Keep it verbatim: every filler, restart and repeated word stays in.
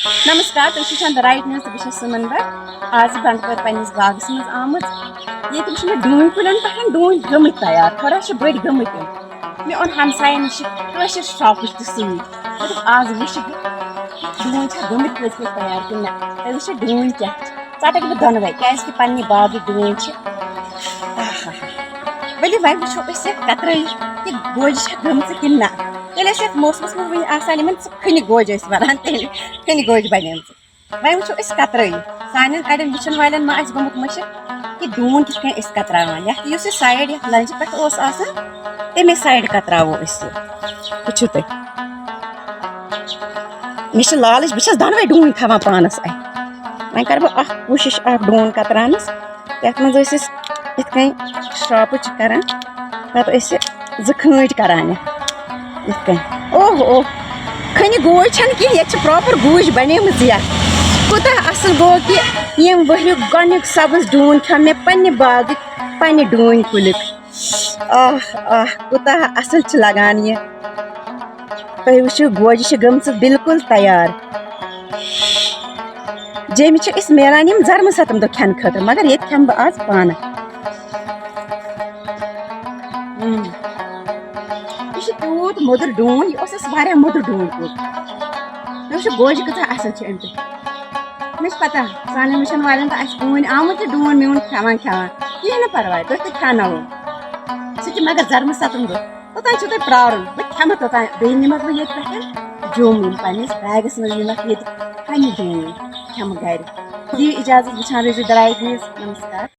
نمسکار، تُہۍ چھِو وٕچھان The Right News تہٕ بہٕ چھَس سُمن بٹ۔ آز چھِ بنڈپور پننِس باغس منٛز آمٕژ۔ ییٚتہِ وٕچھ مےٚ ڈوٗنۍ کُلٮ۪ن پٮ۪ٹھ، ڈوٗنۍ گٔمٕتۍ تیار، تھوڑا چھِ بٔڑۍ گٔمٕتۍ تِم۔ مےٚ اوٚن ہمساین نِش کٲشِر شراپٕچ تہِ سۭتۍ۔ مےٚ دوٚپ، آز وٕچھِ بہٕ ڈوٗنۍ چھا گٔمٕتۍ پٔزۍ پٲٹھۍ تیار کِنہٕ نہ۔ تُہۍ وٕچھِو ڈوٗنۍ کیٛاہ چھِ۔ ژٹکھ بہٕ دۄنوَے، کیٛازِکہِ پننہِ باغٕکۍ ڈوٗنۍ چھِ۔ آہا۔ ؤلِو وۄنۍ وٕچھو أسۍ یَتھ کترٲیِتھ کہِ گوجہِ چھےٚ گٔمژٕ کِنہٕ نہ۔ ییٚلہِ أسۍ یَتھ موسمس منٛز وٕنہِ آسان یِمن سُہ کھٔنہِ گوجہِ ٲسۍ وَنان، تیٚلہِ کھٔنہِ گوجہِ بَنیمژٕ۔ وۄنۍ وٕچھو أسۍ کترٲیِتھ۔ سانٮ۪ن اَڑٮ۪ن وٕچھن والٮ۪ن ما آسہِ گوٚمُت مٔشِتھ کہِ ڈوٗن کِتھ کٔنۍ أسۍ کتراوان۔ یَتھ یُس یہِ سایڈ یَتھ لنجہِ پٮ۪ٹھ اوس آسان، تَمے سایڈ کتراوو أسۍ یہِ۔ وٕچھِو تُہۍ۔ مےٚ چھِ لالٕچ، بہٕ چھَس دۄنوَے ڈوٗنۍ تھاوان پانَس اَتھِ۔ وۄنۍ کَرٕ بہٕ اَکھ کوٗشِش اَکھ ڈوٗن کَتراونَس۔ یَتھ منٛز أسۍ أسۍ یِتھ کٔنۍ شراپہٕ چھِ کَران، پَتہٕ أسۍ یہِ زٕ کھٲنٛٹۍ کَران یَتھ یِتھ کٔنۍ۔ اوہ اوہ، کھٔنہِ گوج چھَنہٕ کینٛہہ، ییٚتہِ چھِ پراپر گوج بَنیمٕژ یَتھ۔ کوٗتاہ اَصٕل گوٚو کہِ ییٚمہِ ؤریُک گۄڈٕنیُک سَبٕز ڈوٗن کھیوٚو مےٚ پنٛنہِ باغٕکۍ، پنٛنہِ ڈوٗنۍ کُلیُک۔ آہ آہ، کوٗتاہ اَصٕل چھِ لَگان یہِ۔ تُہۍ وٕچھِو، گوجہِ چھِ گٔمژٕ بالکل تیار۔ جیٚمہِ چھِ أسۍ میلان یِم زرمہٕ ستَم دۄہ کھٮ۪نہٕ خٲطرٕ، مگر ییٚتہِ کھٮ۪مہٕ بہٕ آز پانہٕ۔ اۭں۔ یہِ چھُ تیوٗت مٔدُر ڈوٗن، یہِ اوس اَسہِ واریاہ مٔدُر ڈوٗن کوٚت۔ تُہۍ وٕچھِو، گوجہِ کۭژاہ اَصٕل چھِ اَمہِ پٮ۪ٹھ۔ مےٚ چھِ پَتہ، سانٮ۪ن وٕچھَن والٮ۪ن تہٕ آسہِ ڈوٗنۍ آمُت تہٕ ڈوٗن میون کھٮ۪وان کھٮ۪وان۔ کِہیٖنۍ نہٕ پَرواے، تُہۍ تہِ کھٮ۪ناوو۔ سُہ تہِ مگر زرمہٕ ستَم دۄہ۔ توٚتام چھُو تۄہہِ پرٛارُن، بہٕ کھٮ۪مہٕ توٚتام، بیٚیہِ نِمَکھ بہٕ ییٚتہِ پٮ۪ٹھ جوٚم یِم پنٛنِس بیگَس منٛز نِمَکھ ییٚتہِ پنٛنہِ ڈوٗنۍ کھٮ۪مہٕ گَرِ۔ دِیِو اِجازت، وٕچھان روٗزِو The Right News۔ نمسکار۔